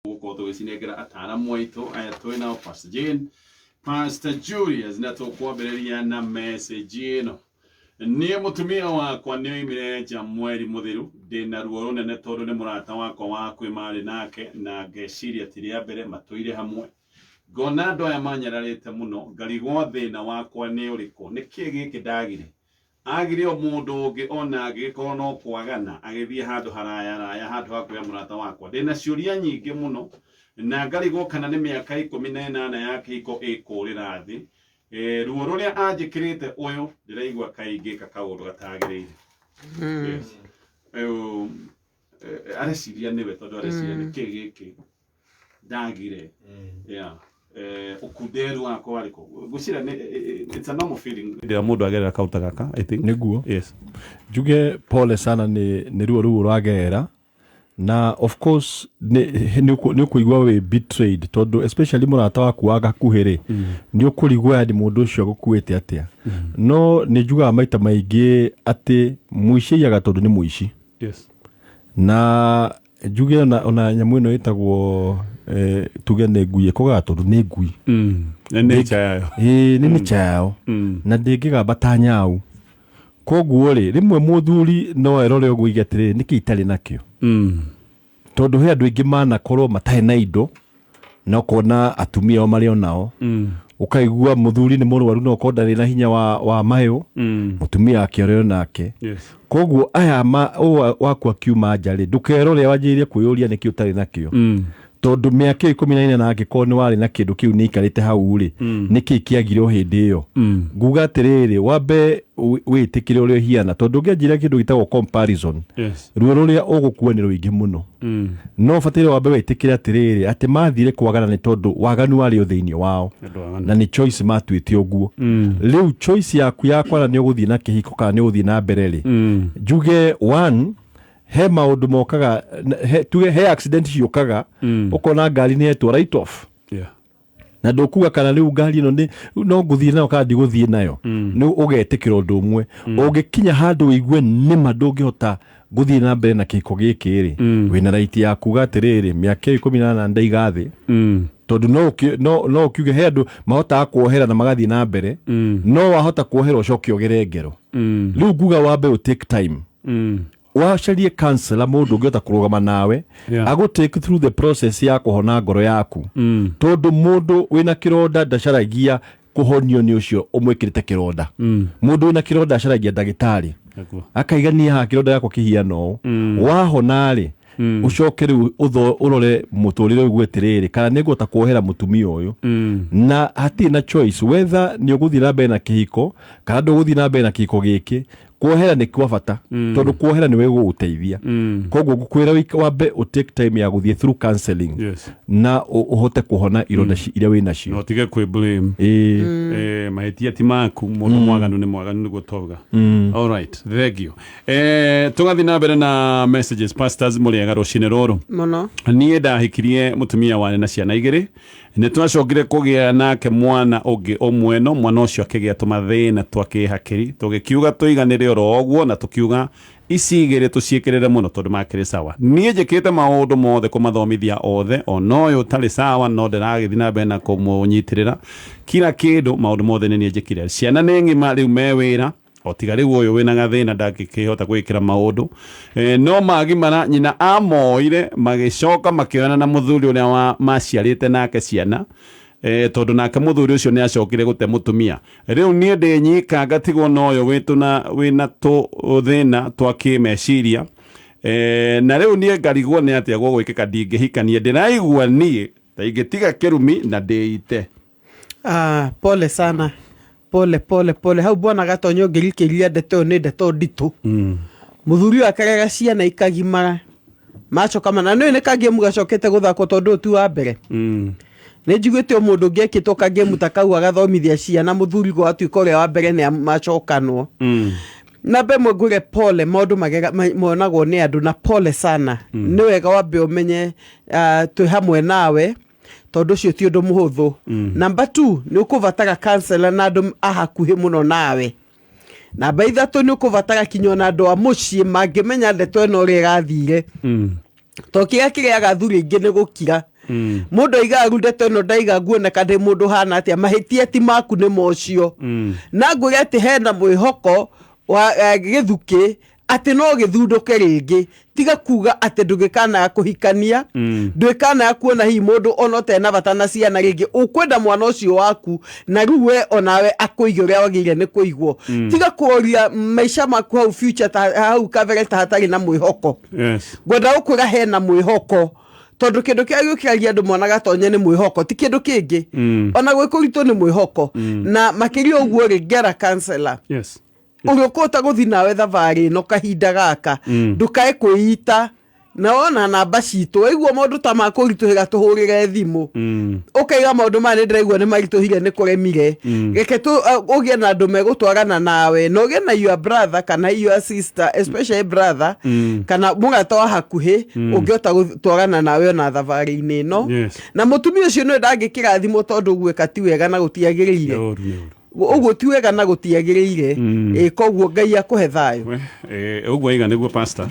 Tũgũkorwo tũgĩcinengera ataaramu aitũ aya twĩ nao, Pastor Jane, Pastor Julius, na tũkwambĩrĩria na message ĩno. Niĩ mũtumia wakwa nĩ oimire nja mweri mũthiru, ndĩna ruo rũnene tondũ nĩ mũrata wakwa wa hakuhĩ marĩ nake, na ngeciria ti rĩa mbere matũire hamwe. Ngona andũ aya manyararĩte mũno, ngarigwo thĩna wakwa nĩ ũrĩkũ, nĩkĩ gĩkĩ ndagire? Agire o mũndũ ũngĩ o na angĩgĩkorwo no kwagana, agĩthiĩ handũ haraya raya handũ ha kuoya mũrata wakwa. Ndĩ na ciũria nyingĩ mũno na ngarigwo kana nĩ mĩaka 18 ya kĩhiko ĩkũũrĩra thĩ. Ruo rũrĩa anjĩkĩrĩte ũyũ ndĩraigua kaĩ ingĩka kaũndũ gatagĩrĩire. Yes. Rĩu areciria nĩwe tondũ areciria nĩkĩ gĩkĩ ndagire. Yeah. Ũkunderu wakwa warĩ kũ? Ngwĩciria it's a normal feeling. Hĩndĩ ĩrĩa mũndũ agerera kaũndũ ta gaka, I think. Nĩguo. Yes. Njuge pole sana nĩ ruo rũu ũragerera, na of course nĩ ũkũigua wĩ betrayed tondũ especially mũrata waku wa gakuhĩ rĩ, nĩ ũkũrigwo yani mũndũ ũcio agũkuĩte atĩa. No nĩ njugaga maita maingĩ atĩ mũici aiyaga tondũ nĩ mũici. Na njuge ona nyamũ ĩno ĩtagwo tuge nĩ ngui, ĩkũgaga tondũ nĩ ngui. Nĩ nature yayo. Ĩĩ, nĩ nature yao. Na ndĩngĩgamba ta nyau. Koguo rĩ, rĩmwe mũthuri no erore ũguo aige atĩrĩrĩ, nĩkĩ itarĩ nakĩo? Tondũ he andũ aingĩ manakorwo matarĩ na indo, na ũkona atumia ao marĩ o nao. Ũkaigua mũthuri nĩ mũrwaru na ũkorwo ndarĩ na hinya wa mayũ, mũtumia wake ũrĩ o nake. Koguo aya ũyũ waku akiuma nja rĩ, ndũkerore wanjĩrĩrie kwĩyũria nĩkĩ ũtarĩ nakĩo. Tondũ mĩaka ĩyo 14 angĩkorwo nĩ warĩ na kĩndũ kĩu nĩ ikarĩte hau rĩ, nĩkĩ kĩagire o hĩndĩ ĩyo? Nguga atĩrĩrĩ, wambe wĩtĩkĩre ũrĩa ũhiana, tondũ ũngĩanjĩra kĩndũ gĩtagwo comparison, ruo rũrĩa ũgũkua nĩ rũingĩ mũno. No ũbataire wambe wĩtĩkĩre atĩrĩrĩ, atĩ mathire kwagana nĩ tondũ waganu warĩ o thĩinĩ wao, na nĩ choice matuĩte ũguo. Rĩu choice yaku ya kwana nĩ ũgũthiĩ na kĩhiko kana nĩ ũgũthiĩ na mbere rĩ, njuge one, he maũndũ mokaga, tuge he accident ciũkaga, ũkona ngari nĩ yetwo write off. Na ndũkuga kana rĩu ngari ĩno nĩ no ngũthiĩ nayo kana ndigũthiĩ nayo. Nĩ ũgetĩkĩra ũndũ ũmwe. Ũngĩkinya handũ ũigue nĩma ndũngĩhota gũthiĩ na mbere na kĩhiko gĩkĩ rĩ, wĩna right ya kuga atĩrĩrĩ, mĩaka ĩyo 18 ndaiga thĩ. Tondũ no ũkiuge he andũ mahotaga kuohera na magathiĩ na mbere, no wahota kuohera ũcoke ũgere ngero. Rĩu nguga wambe ũ take time. Wacarie counselor, mũndũ ũngĩhota kũrũgama nawe, agũ take through the process ya kũhona ngoro yaku. Tondũ mũndũ wĩna kĩronda ndacaragia kũhonio nĩ ũcio ũmwĩkĩrĩte kĩronda. Mũndũ wĩna kĩronda acaragia ndagĩtarĩ. Akaigania haha kĩronda gĩakwa kĩhiana ũũ. Wahona rĩ, ũcoke rĩu ũrore mũtũrĩre ũigue atĩrĩrĩ, kana nĩ ngũhota kuohera mũtumia ũyũ. Na hatirĩ na choice whether nĩ ũgũthiĩ na mbere na kĩhiko kana ndũgũthiĩ na mbere na kĩhiko gĩkĩ. Kuohera nĩ kwa bata, tondũ kuohera nĩwe gũgũteithia. Koguo ngũkwĩra wambe ũ take time ya gũthiĩ through counseling, na ũhote kũhona ironda iria wĩ nacio. Na ũtige kwĩ blame. Mahĩtia ti maku, mũndũ mwaganu nĩ mwaganu nĩguo twauga. All right, thank you. Tũgathiĩ na mbere na messages. Pastors, mũrĩega rũcinĩ rũrũ? Mũno. Niĩ ndahikirie mũtumia warĩ na ciana igĩrĩ, nĩ twacokire kũgĩa nake mwana ũngĩ ũmwe, no mwana ũcio akĩgĩa tũmathĩna twa kĩhakiri, tũgĩkiuga tũiganĩre oro ũguo, na tũkiuga ici igĩrĩ tũciĩkĩrĩre mũno tondũ makĩrĩ sawa. Niĩ njĩkĩte maũndũ mothe kũmathomithia othe, ona ũyũ ũtarĩ sawa no ndĩragĩthiĩ na mbere na kũmũnyitĩrĩra kila kĩndũ, maũndũ mothe nĩ niĩ njĩkire. Ciana nĩ ng'ima rĩu me wĩra, o tiga rĩu ũyũ wĩna gathĩna ndangĩkĩhota gwĩkĩra maũndũ. No magimara nyina amoire magĩcoka makĩoyana na mũthuri ũrĩa maciarĩte nake ciana, tondũ nake mũthuri ũcio nĩ acokire gũte mũtumia. Rĩu niĩ ndĩ nyika ngatigwo na ũyũ wĩna tũthĩna twa kĩmeciria. Na rĩu niĩ ngarigwo nĩ atĩa gũgwĩkĩka ndingĩhikania, ndĩraigua niĩ ta ingĩtiga kĩrumi na ndĩite. Pole sana, pole pole pole. Hau bwana Gatonyo, ũngĩrikĩria ndeto ĩyo nĩ ndeto nditũ. Mũthuri ũyũ akarera ciana ikagimara, macoka na nĩ nĩ kangemu gacokete gũthakwo tondũ ũyũ ti wa mbere. Nĩ njiguĩte o mũndũ ũngĩ ekĩtwo kangemu ta kau agathomithia ciana, mũthuri gwatuĩka ũrĩa wa mbere nĩ macokanwo. Namba ĩmwe ngwĩre pole, maũndũ magega monagwo nĩ andũ, na pole sana. Nĩ wega wambe ũmenye, twĩ hamwe nawe, tondũ ũcio ti ũndũ mũhũthũ. Namba 2, nĩ ũkũbatara counselor na andũ a hakuhĩ mũno nawe. Namba 3, nĩ ũkũbatara kinya ona andũ a mũciĩ mangĩmenya ndeto ĩno ũrĩa ĩrathire. To kĩrĩa kĩrĩaga athuri aingĩ nĩ gũkira. Mũndũ aigaga rĩu ndeto ĩno ndaiga nguoneka ndĩ mũndũ hana atĩa, mahĩtia ti maku nĩ mocio. Na ngwĩre atĩ hena mwĩhoko wa gĩthukĩ atĩ no gĩthundũke rĩngĩ. Tiga kuga atĩ ndũgĩkanaga kũhikania, ndũgĩkanaga kuona hihi mũndũ ona ũtarĩ na bata na ciana rĩngĩ, ũkwenda mwana ũcio waku na rĩu we onawe akũige ũrĩa wagĩrĩire nĩ kũigwo. Tiga kũroria maica maku hau future ta hau kabere ta hatarĩ na mwĩhoko. Ngwenda gũkwĩra hena mwĩhoko, tondũ kĩndũ kĩrĩa gĩũkĩragia andũ mwana Gatonye nĩ mwĩhoko, ti kĩndũ kĩngĩ. Ona gwĩ kũritũ nĩ mwĩhoko. Na makĩria ũguo rĩ, ngera counselor. Ũrĩa ũkũhota gũthiĩ nawe thabarĩ ĩno kahinda gaka, ndũkae kwĩita. Na wona namba citũ, waigua maũndũ ta makũritũhĩra tũhũrĩre thimũ. Ũkaiga maũndũ maya nĩ ndĩraigua nĩ maritũhire nĩ kũremire. Reke ũgĩe na andũ megũtwarana nawe, na ũgĩe na your brother kana your sister, especially brother, kana mũrata wa hakuhĩ, ũngĩhota gũtwarana nawe ona thabarĩ-inĩ ĩno. Na mũtumia ũcio nĩwe ndangĩkĩra thimũ tondũ gwĩka ti wega na gũtiagĩrĩire. Nĩ ũru, nĩ ũru. Ũguo ti wega na gũtiagĩrĩire. Koguo Ngai akũhe thayũ. Ũguo aiga nĩguo pastor.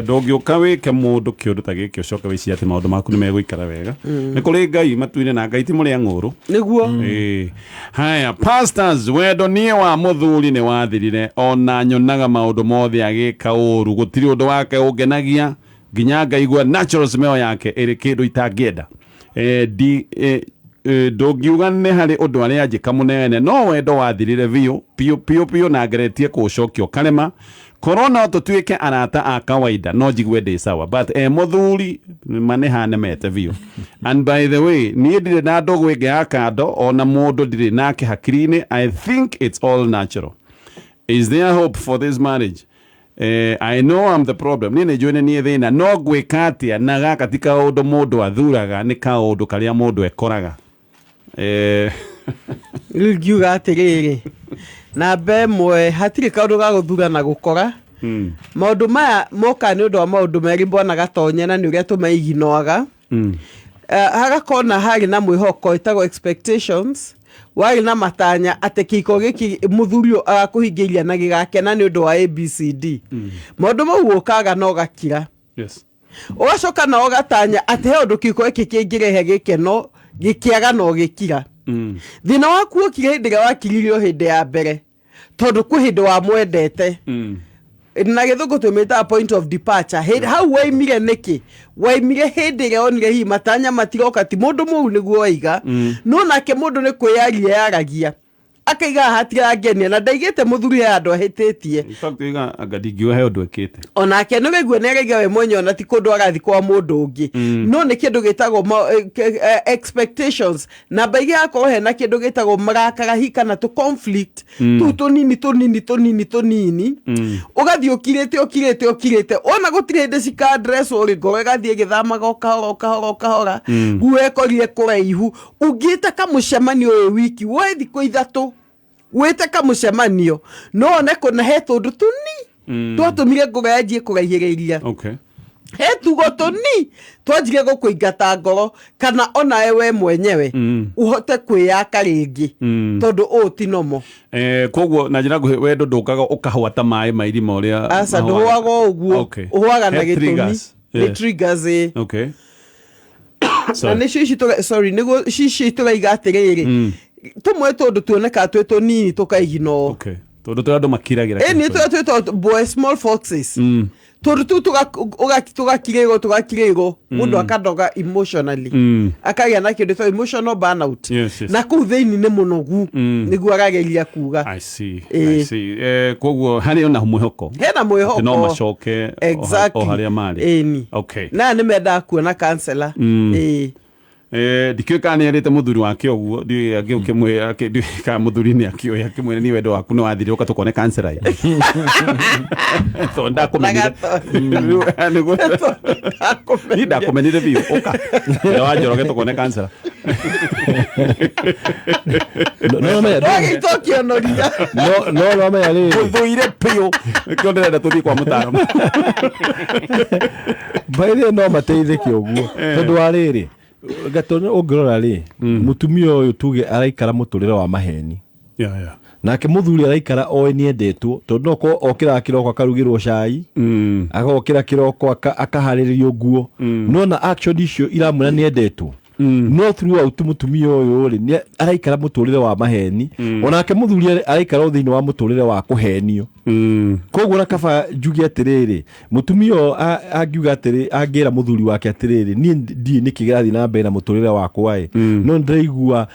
Ndũngĩũka wĩke mũndũ kĩũndũ ta gĩkĩ ũcoke wĩcirie atĩ maũndũ maku nĩ megũikara wega. Nĩ kũrĩ Ngai matu-inĩ na Ngai ti mũrĩa ng'ũrũ. Nĩguo. Haya pastors, wendo niĩ wa mũthuri nĩ wathirire, ona nyonaga maũndũ mothe agĩka ũru, gũtirĩ ũndũ wake ũngenagia, nginya ngaigua natural smell yake ĩrĩ kĩndũ itangĩenda. Ndũngiuga nĩ harĩ ũndũ arĩa anjĩka mũnene, no wendo wathirire biũ biũ biũ biũ na ngeretie kũũcokia ũkarema. Korwo no tũtuĩke arata a kawaida no njigue ndĩ sawa, but mũthuri ma nĩ hanemete biũ. And by the way, niĩ ndirĩ na ndũgũ ĩngĩ ya kando, ona mũndũ ndirĩ nake hakiri-inĩ. I think it's all natural. Is there hope for this marriage? I know I'm the problem. Niĩ nĩ njũĩ nĩ niĩ thĩna, no ngwĩka atĩa na gaka ti kaũndũ mũndũ athuraga, nĩ kaũndũ karĩa mũndũ ekoraga. Rĩu ngiuga atĩrĩrĩ, namba ĩmwe hatirĩ kaũndũ ga gũthura na gũkora. Maũndũ maya mokaga nĩ ũndũ wa maũndũ merĩ Bwana Gatonye, na nĩ ũrĩa tũmaiginoaga. Hagakorwo na harĩ na mwĩhoko ĩtagwo expectations, warĩ na matanya atĩ kĩhiko gĩkĩ mũthuri ũyũ agakũhingĩria na gĩgakena nĩ ũndũ wa ABCD. Maũndũ mau ũkaga na ũgakira. Ũgacoka na ũgatanya atĩ he ũndũ kĩhiko gĩkĩ kĩngĩrehe gĩkeno, gĩkĩaga na ũgĩkira. Thĩna waku ũkire hĩndĩ ĩrĩa wakiririo hĩndĩ ya mbere, tondũ kwĩ hĩndĩ wamwendete. Na gĩthũngũ tũmĩtaga point of departure. Hau waimire nĩkĩ? Waimire hĩndĩ ĩrĩa wonire hihi matanya matiroka, ti mũndũ mũru nĩguo waiga. No nake mũndũ nĩ kwĩyaria yaragia, akaiga hatirangenia, na ndaigĩte mũthuri he handũ ahĩtĩtie. In fact, oiga anga ndingiuga he ũndũ ekĩte. Onake nĩ ũraigua nĩ araiga we mwenyewe, ona ti kũndũ arathiĩ kwa mũndũ ũngĩ. No nĩ kĩndũ gĩtagwo expectations. Namba igĩrĩ hakorwo hena kĩndũ gĩtagwo marakara kana tũ conflict, tũu tũnini tũnini tũnini tũnini. Ũgathiĩ ũkirĩte ũkirĩte ũkirĩte, wona gũtirĩ hĩndĩ cika-address-wo rĩ, ngoro ĩgathiĩ ĩgĩthamaga o kahora o kahora o kahora. Rĩu wekorire kũraihu. Ũngĩta kamũcemanio ũyũ wiki, woe thikũ ithatũ wĩte kamũcemanio, no wone kũna he tũndũ tũni twatũmire ngoro yanjie kũraihĩrĩria. He tugo tũni twanjire gũkũingata ngoro, kana onawe we mwenyewe ũhote kwĩyaka rĩngĩ, tondũ ũũ ti nomo. Koguo na njĩra nguhĩ, wendo ndũkaga ũkahũa ta maĩ ma irima ũrĩa Aca, mahũaga. ndũhũaga o ũguo. Ũhũaga na He gĩtũmi. triggers. Nĩ triggers, ĩ. Na nĩcio ici sorry, nĩguo ici tũraiga atĩrĩrĩ, tũmwe tũndũ tuonekaga twĩ tũnini tũkaiginwo. Tondũ tũrĩa andũ makiragĩra Nĩ kĩndũ. tũrĩa twĩtagwo boy small foxes. Tondũ tũu tũgakirĩrwo, tũgakirĩrwo, mũndũ akanoga emotionally. Akagĩa na kĩndũ gĩtagwo emotional burnout. Yes. Na kũu thĩinĩ nĩ mũnogu, nĩguo arageria kuga. I see. I see. Koguo harĩ ona mwĩhoko. Hena mwĩhoko. Atĩ no macoke o harĩa marĩ. Ĩni. Na nĩ mendaga kuona counselor. Ndikĩũĩ kana nĩ erĩte mũthuri wake ũguo, ndiũĩ angĩũkĩmwĩra, ndiũĩ kana mũthuri nĩ akĩũĩ, akĩmwĩra niĩ wendo waku nĩ wathirire, ũka tũkone counselor ĩ. Tondũ ndakũmenyire. Nĩguo. Niĩ ndakũmenire biũ, ũka. Wĩra wa Njoroge tũkone counselor. No, no, no, Wagĩitwo kĩonoria. no, no, no, menya rĩrĩ. Ũthũire biũ. Nĩkĩo ndĩrenda tũthiĩ kwa mũtaaramu. By the way, no mateithĩke ũguo. Tondũ wa rĩrĩ, Gatonyo ũngĩrora rĩ, mũtumia ũyũ tuge araikara mũtũrĩre wa maheni. Nake mũthuri araikara oĩ nĩ endetwo, tondũ no korwo okĩraga kĩroko akarugĩrwo cai, agokĩra kĩroko akaharĩrĩrio nguo, no na action icio iramwĩra nĩ endetwo, no throughout mũtumia ũyũ rĩ, nĩ araikara mũtũrĩre wa maheni. Onake mũthuri araikara o thĩinĩ wa mũtũrĩre wa kũhenio. Koguo na kaba njuge atĩrĩrĩ, mũtumia ũyũ angiuga atĩrĩ, angĩra mũthuri wake atĩrĩrĩ, niĩ ndiĩ nĩkĩ kĩrathiĩ na mbere na mũtũrĩre wakwa ĩ, no ndĩraigua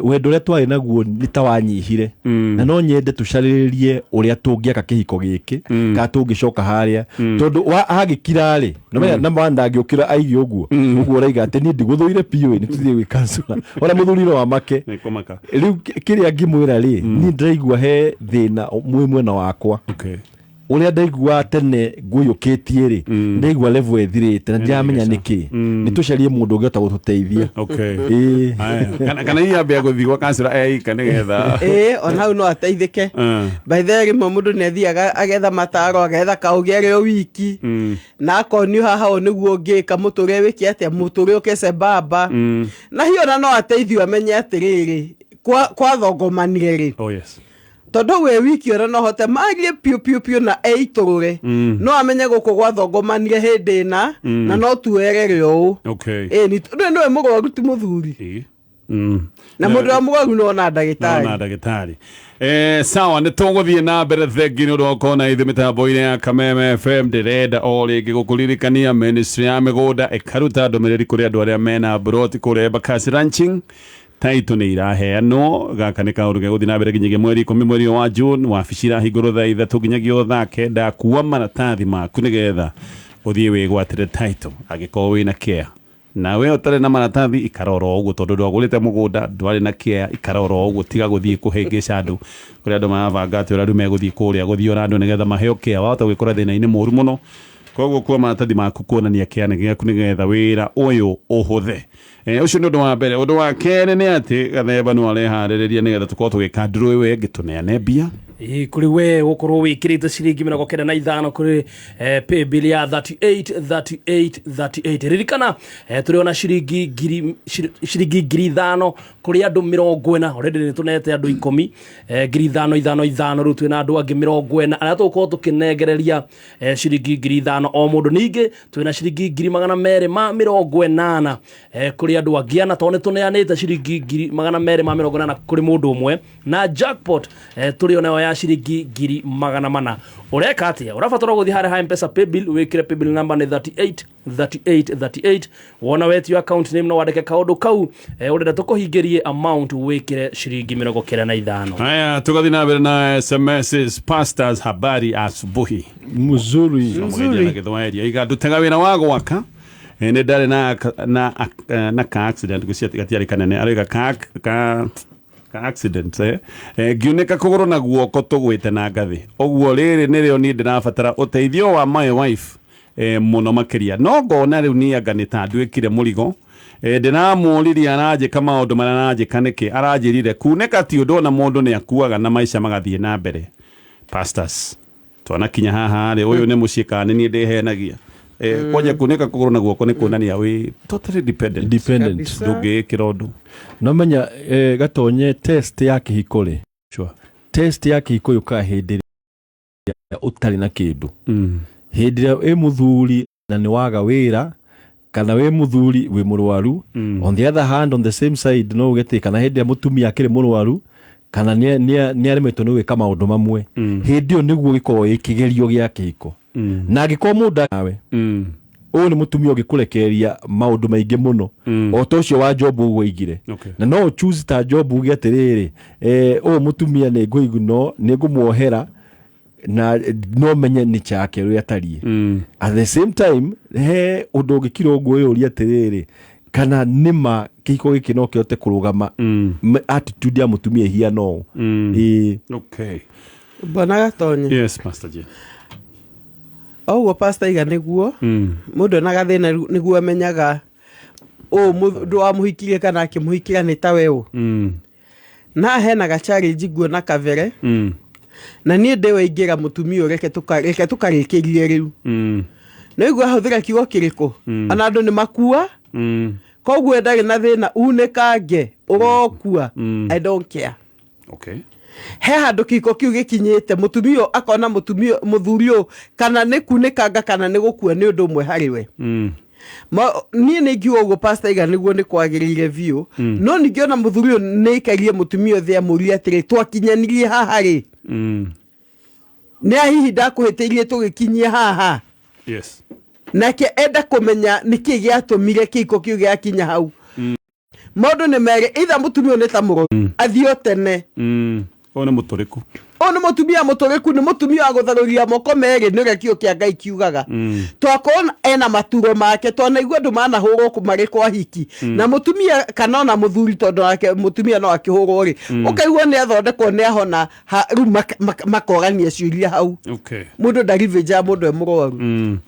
wendo ũrĩa twarĩ naguo nĩ ta wanyihire, na no nyende tũcarĩrĩrie ũrĩa tũngĩaka kĩhiko gĩkĩ, kana tũngĩcoka harĩa, tondũ agĩkira rĩ, na mwana ndangĩũkĩra aige ũguo ũguo ũraiga atĩ niĩ ndigũthũire biũ ĩ, nĩ tũthiĩ gwĩ counselor, ona mũthuri no amake. Nĩ kũmaka. Rĩu kĩrĩa ngĩmwĩra rĩ, niĩ ndĩraigua he thĩna mwĩ mwena wakwa. Ũrĩa ndaigua tene ngũiyũkĩtie rĩ, ndaigua level ĩthirĩte na ndiramenya nĩkĩ. Nĩ tũcarie mũndũ ũngĩhota gũtũteithia. Ĩĩ. Aya. Kana hihi ambia gũthiĩ gwa counselor eika nĩgetha Ĩĩ, ona hau no ateithĩke. By the way, rĩmwe mũndũ nĩ athiaga agetha mataro, agetha kaũgĩ arĩ o wiki, na akonio haha ũũ nĩguo ũngĩka mũtũrĩre wĩke atĩa, mũtũrĩre ũke sembamba. Na hihi ona no ateithio amenye atĩrĩrĩ, kwathongomanire rĩ. Oh yes. Tondũ wĩ wiki ona no hote marie piũ piũ piũ na eitũrũre, no amenye gũkũ gwathongomanire hĩndĩ ĩna, na no tuerere ũũ. Ĩĩ, nĩ nĩwe mũrwaru ti mũthuri. Ĩĩ. Na mũndũ wa mũrwaru no ona Nona ndagĩtarĩ. Ndagĩtarĩ. Sawa, nĩ tũgũthiĩ na mbere. Thengi nĩ ũndũ wa gũkorwo na ithuĩ mĩtambo-inĩ ya Kameme FM. Ndĩrenda o rĩngĩ gũkũririkania ministry ya mĩgũnda ĩkaruta ndũmĩrĩri kũrĩ andũ arĩa mena mburoti kũrĩa Embakasi Ranching, taitũ nĩ iraheanwo. Gaka nĩ kaũndũ gegũthiĩ na mbere nginyagia mweri 10 mweri ũyũ wa June. Wabici irahingũrwo thaa 3 nginyagia o thaa 9. Kua maratathi maku nĩgetha ũthiĩ wĩgwatĩre title angĩkorwo wĩna care. Nawe ũtarĩ na maratathi, ikara oro ũguo, tondũ ndwagũrĩte mũgũnda, ndwarĩ na kĩa, ikara oro ũguo, tiga gũthiĩ kũhĩngĩca andũ. Kũrĩ andũ marabanga atĩ ũrĩa rĩu megũthiĩ kũrĩa gũthiora andũ nĩgetha maheo kĩa, wahota gwĩkora thĩna-inĩ mũru mũno. Koguo kua maratathi maku kuonania kĩa nĩ gĩaku nĩgetha wĩra ũyũ ũhũthe. Ũcio nĩ ũndũ wa mbere. Ũndũ wa kerĩ nĩ atĩ Gathemba no areharĩrĩria nĩgetha tũkorwo tũgĩka draw ĩyo ĩngĩ, tũneane mbia. Ĩĩ, kũrĩ we gũkorwo wĩkĩrĩte ciringi 95 kũrĩ paybill ya 38 38 38. Ririkana tũrĩ ona ciringi 5,000 kũrĩ andũ 40. Already nĩ tũnete andũ 10 5,000 5 5. Rĩu twĩna andũ angĩ 40 arĩa tũgũkorwo tũkĩnengereria ciringi 5,000 o mũndũ. Ningĩ twĩna ciringi 280,000 kũrĩ andũ angĩ ana, tondũ nĩ tũneanĩte ciringi 280,000 kũrĩ mũndũ ũmwe. Na jackpot tũrĩ onayo ya ciringi 400,000. Ũreka atĩa? Ũrabatara gũthiĩ harĩa ha Mpesa paybill, wĩkĩre paybill number nĩ 38 38 38. Wona wetio account name, no wandĩke kaũndũ kau ũrenda tũkũhingĩrie amount, wĩkĩre ciringi 95. Haya, tugathiĩ na mbere na SMSs. Pastors, habari asubuhi. Mzuri. Mũgeria na Gĩthwaĩri. Aiga ndutaga wĩra wa gwaka. Nĩ ndarĩ na ka accident, gũcia gatiarĩ kanene, arauga ka accident, ngiunĩka kũgũrũ na guoko tũgwĩte na ngathĩ. Ũguo rĩrĩ nĩrĩo niĩ ndĩrabatara ũteithio wa my wife mũno makĩria, no ngona rĩu niĩ anga nĩ ta nduĩkire mũrigo. Ndĩramũririe aranjĩka maũndũ marĩa aranjĩka nĩkĩ. Aranjĩrire kunĩka ti ũndũ, ona mũndũ nĩ akuaga na maica magathiĩ na mbere. Pastors, twanakinya haha rĩ, ũyũ nĩ mũciĩ kana nĩ niĩ ndĩhenagia? Kwanja kunĩka kũgũrũ na guoko nĩ kuonania wĩ totally dependent. Dependent. Kabisa. Ndũngĩĩkĩra ũndũ. No menya Gatonye, test ya kĩhiko rĩ, test ya kĩhiko yũkaga hĩndĩ ĩrĩa ũtarĩ na kĩndũ, hĩndĩ ĩrĩa wĩ mũthuri na nĩ waga wĩra, kana wĩ mũthuri wĩ mũrwaru. On the other hand, on the same side, no uge atĩ kana hĩndĩ ĩrĩa mũtumia akĩrĩ mũrwaru, kana nĩ aremetwo nĩ gwĩka maũndũ mamwe, hĩndĩ ĩyo nĩguo gĩkoragwo gĩ kĩgerio gĩa kĩhiko. Na angĩkorwo mũndũ nawe, ũyũ nĩ mũtumia ũngĩkũrekereria maũndũ maingĩ mũno, o ta ũcio wa Job ũguo oigire. Na no choose ta Job uge atĩrĩrĩ, ũyũ mũtumia nĩ ngũiguno, nĩ ngũmuohera na no menye nĩ chake ũrĩa atariĩ. At the same time, he ũndũ ũngĩkira ũguo ũyũrie atĩrĩrĩ, kana nĩma kĩhiko gĩkĩ no kĩhote kũrũgama, attitude ya mũtumia ĩhiana ũũ. Ĩĩ. Mbona Gatonye. Yes, Pastor Jane. Oguo pastor iga nĩguo mũndũ ena gathĩna nĩguo amenyaga ũũ mũndũ wamũhikirie kana akĩmũhikĩra nĩ ta we ũ. Na hena ga challenge nguona kabere, na niĩ ndĩ waingĩra mũtumia ũyũ, reke tũkarĩkĩrie rĩu. Nĩ igua ahũthĩra kiugo kĩrĩkũ, ona andũ nĩ makua, koguo ndarĩ na thĩna unĩkange ũrokua, I don't care. He handũ kĩhiko kĩu gĩkinyĩte, mũtumia ũyũ akona mũtumia mũthuri ũyũ kana nĩ kunĩkanga kana nĩ gũkua nĩ ũndũ ũmwe harĩ we. Niĩ nĩ ingiuga ũguo, Pastor Iga, nĩguo nĩ kwagĩrĩire biũ. No ningĩ ona mũthuri ũyũ nĩ aikarie mũtumia ũyũ thĩ amũrie atĩrĩ, twakinyanirie haha rĩ, nĩ a hihi ndakũhĩtĩirie tũgĩkinyie haha? Nake enda kũmenya nĩkĩ gĩatũmire kĩhiko kĩu gĩakinya hau. Maũndũ nĩ merĩ, either mũtumia ũyũ nĩ ta mũro athiĩ o tene. Ũyũ nĩ mũtũrĩku. Ũyũ nĩ mũtumia mũtũrĩku, nĩ mũtumia wa gũtharũria moko merĩ, nĩ ũrĩa kiugo kĩa Ngai kiugaga. Twakorwo ena maturo make, twanaigua andũ manahũrwo marĩ kwa hiki na mũtumia kana ona mũthuri, tondũ nake mũtumia no akĩhũrwo rĩ, ũkaigua nĩ athondekwo, nĩ ahona rĩu makorania ciũria hau. Mũndũ ndarivĩnjaga mũndũ e mũrwaru.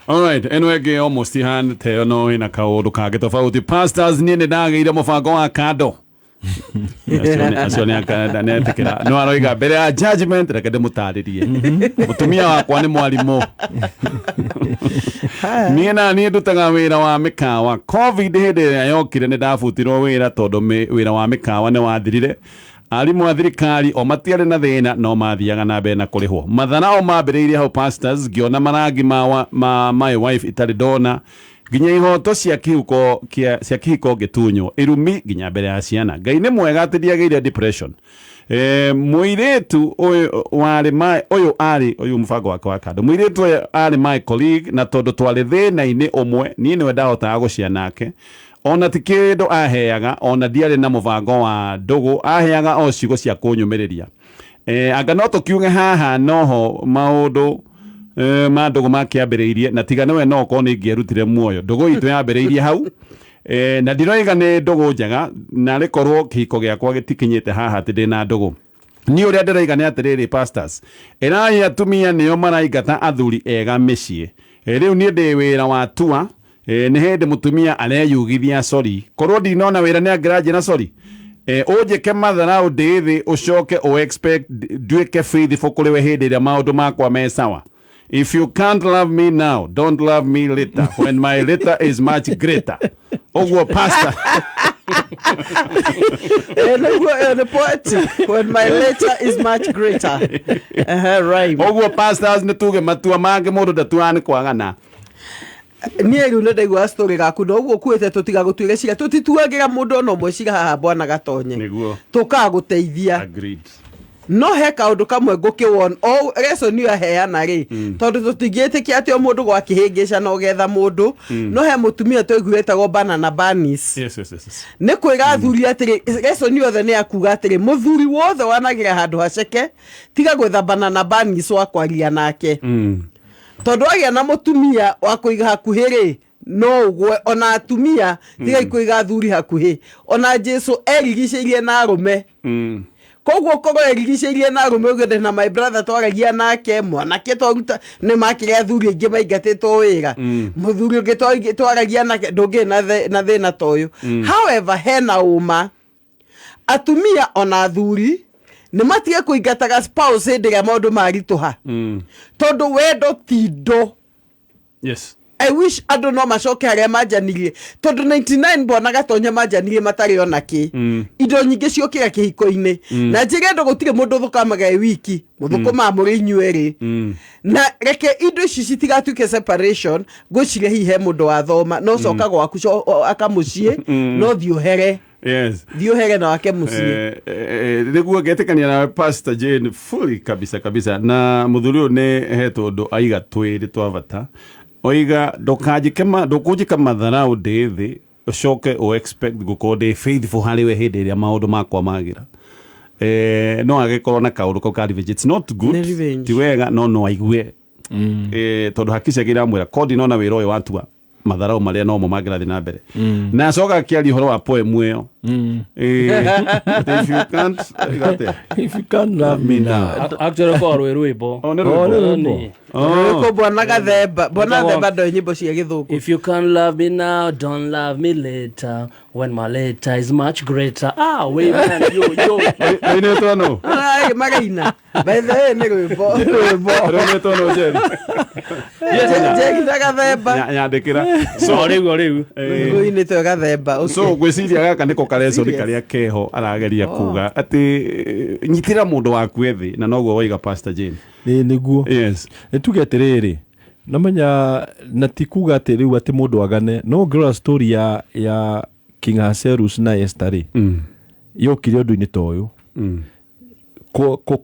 Alright, ĩno ĩngĩ almost ihana ta ĩyo no ĩna kaũndũ kangĩ tofauti. Pastors, niĩ nĩ ndagĩire mũbango wa kando. Acio nĩ etĩkĩra no aroiga mbere ya judgment, reke ndĩmũtarĩrie. Mũtumia wakwa nĩ mwarimũ, niĩ na niĩ ndutaga wĩra wa mĩkawa. Covid hĩndĩ ĩrĩa yokire nĩ ndabutirwo wĩra tondũ wĩra wa mĩkawa nĩ wathirire. Arimũ a thirikari o matiarĩ na thĩna, no mathiaga na mbere na kũrĩhwo. Matharao mambĩrĩirie hau, pastors, ngĩona marangi ma my wife itarĩ ndona, nginya ihoto cia kĩhuko cia kĩhiko ngĩtunywo, irumi nginya mbere ya ciana. Ngai nĩ mwega atĩ ndiagĩire depression. Mũirĩtu ũyũ warĩ my ũyũ arĩ ũyũ mũbango wake wa kando, mũirĩtu ũyũ arĩ my colleague, na tondũ twarĩ thĩna-inĩ ũmwe, niĩ nĩwe ndahotaga gũcia nake. Ona ti kĩndũ aheaga, ona ndiarĩ na mũbango wa ndũgũ, aheaga o ciugo cia kũnyũmĩrĩria. Anga no tũkiuge haha noho maũndũ ma ndũgũ makĩambĩrĩirie, na tiga nĩwe no okorwo nĩ ingĩerutire muoyo. Ndũgũ itũ yambĩrĩirie hau. Na ndiroiga nĩ ndũgũ njega, narĩ korwo kĩhiko gĩakwa gĩtikinyĩte haha atĩ ndĩna ndũgũ. Niĩ ũrĩa ndĩroiga nĩ atĩrĩrĩ, pastors, ĩrai atumia nĩo maraingata athuri ega mĩciĩ. Rĩu niĩ ndĩ wĩra wa tua. Nĩ hĩndĩ mũtumia areyugithia sorry, korwo ndinona wĩra nĩ angĩranjĩra sorry. Ũnjĩke matharau ndĩ thĩ, ũcoke ũ expect nduĩke faithful kũrĩ we hĩndĩ ĩrĩa maũndũ makwa me sawa? If you can't love me now, don't love me later when my later is much greater. Ũguo, pastor. Nĩguo ĩyo nĩ poetry, when my later is much greater. Ehe, rhyme. Ũguo, pastors, nĩ tuge matua mangĩ mũndũ ndatuaga nĩ kwagana. Niĩ rĩu nĩ ndaigua story gaku na ũguo kuĩte, tũtiga gũtuĩra cira, tũtituagĩra mũndũ ona ũmwe cira haha, bwana Gatonye. Tũkaga gũteithia. Agreed. No he kaũndũ kamwe ngũkĩwona o lesson ĩyo aheana rĩ, tondũ tũtingĩtĩkia atĩ o mũndũ gwakĩhĩngĩca na ũgetha mũndũ. No he mũtumia twaiguire etagwo Banana Banis. Yes. Nĩ kwĩra athuri atĩrĩ, lesson yothe nĩ akuga atĩrĩ, mũthuri wothe wanagĩra handũ haceke, tiga gwetha Banana Banis wa kwaria nake, tondũ agĩa na mũtumia wa kũiga hakuhĩ rĩ, no ũgwe. Ona atumia, tigai kũiga athuri hakuhĩ. Ona Jesu erigicĩirie na arũme. Koguo korwo erigicĩirie na arũme ũguo, na my brother twaragia nake, mwanake twaruta nĩ makĩrĩ athuri aingĩ maingatĩtwo wĩra. Mũthuri ũngĩ twaragia nake ndũngĩ na thĩna ta ũyũ. However, hena ũma atumia ona athuri nĩ matige kũingataga spouse hĩndĩ ĩrĩa maũndũ maritũha, tondũ wendo ti indo. I wish andũ no macoke harĩa manjanirie, tondũ 99 mbona Gatonya manjanirie matarĩ ona kĩ. Indo nyingĩ ciũkĩra kĩhiko-inĩ, na njĩre andũ gũtirĩ mũndũ ũthũkamaga e wiki, mũthũkũmaga mũrĩ inyuerĩ. Na reke indo ici citigatuĩke separation. Ngwĩciria hihi he mũndũ wathoma no coka gwaku akamũciĩ, no thiĩ ũhere. Thiĩ ũhere na wake mũciĩ. Nĩguo ngetĩkania nawe, Pastor Jane, fully kabisa kabisa. Na mũthuri ũyũ nĩ he tũndũ aiga twĩrĩ twa bata. Oiga ndũkanjĩke ndũkũnjĩka matharau ndĩ thĩ, ũcoke ũ expect gũkorwo ndĩ faithful harĩ we hĩndĩ ĩrĩa maũndũ makwa magĩra. No agĩkorwo na kaũndũ kau ka revenge. It's not good. Nĩ revenge. Ti wega, no no aigue, tondũ hakiri ciake iramwĩra ko ndinona wĩra ũyũ watua matharau marĩa nomo mangĩrathiĩ na mbere. Na acoka akĩaria ũhoro wa poem ĩyo. If you can't atĩa? If you can't love me now. Actually korwo rwĩ rwĩmbo. Oh, nĩ Oh, rwĩmbo. nĩ rwĩmbo. Nĩ. Rwĩmbo bwana Gathemba, bwana Rwĩtagwo- Gathemba ndoĩ nyĩmbo cia gĩthũngũ. If you can't love me now, don't love me later. When my later is much greater. Ah, wait, man, yo, yo. Rũinĩtwo nũ? Ai, magaina by the way nĩ rwĩmbo. Rũinĩtwo nũ, Jerry? Njeri na Gathemba. Nyandĩkĩra. So, rĩu, o rĩu. Rũinĩtwo Gathemba, okay. So ngwĩciria gaka nĩko. karesoni Serious? karĩa keho arageria kuga atĩ nyitĩra mũndũ waku ethĩ na noguo waiga Pastor Jane. Nĩ nĩguo. Yes. Nĩ tuge atĩrĩrĩ, namenya na ti kuga atĩ rĩu atĩ mũndũ agane, no ũngĩrora story ya King Ahasuerus na Esther rĩ, yokire ũndũ-inĩ ta ũyũ.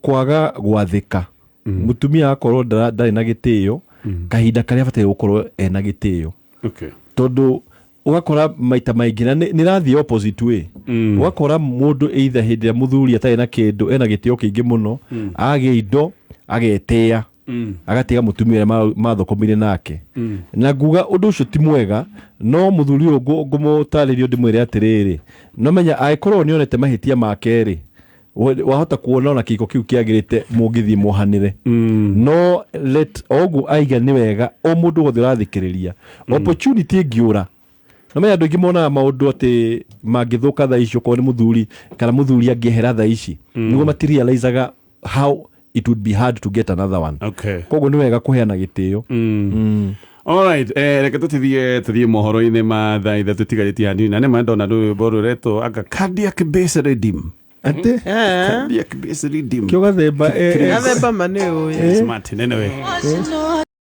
Kwaga gwathĩka, mũtumia akorwo ndarĩ na gĩtĩo kahinda karĩa abataire gũkorwo ena gĩtĩo. Tondũ ũgakora maita maingĩ na nĩ rathiĩ opposite way, ũgakora mũndũ either hĩndĩ ĩrĩa mũthuri atarĩ na kĩndũ ena gĩtĩo kĩingĩ mũno, agĩa indo agetĩa, agatiga mũtumia ũrĩa mathũkũmire nake. Na nguga ũndũ ũcio ti mwega, no mũthuri ũyũ ngũmũtarĩria ndĩmwĩre atĩrĩrĩ, no menya angĩkorwo nĩonete mahĩtia make rĩ, wahota kuona ona kĩhiko kĩu kĩagĩrĩte mũngĩthiĩ mwohanĩre. No let o ũguo aiga nĩ wega o mũndũ wothe ũrathikĩrĩria, opportunity ĩngĩũra, no menya andũ aingĩ monaga maũndũ atĩ mangĩthũka thaa ici, okorwo nĩ mũthuri kana mũthuri angĩehera thaa ici, nĩguo matirealizaga how it would be hard to get another one. Koguo nĩ wega kũheana gĩtĩo. Alright, reke tũthiĩ mohoro-inĩ ma thaa 3 tigarĩtie hanini, na nĩma ndona rwĩmbo rũretwo anga cardiac base redeem. Atĩ? Cardiac base redeem. Kĩo gathemba. Gathemba ma nĩ ũĩ. Smart anyway.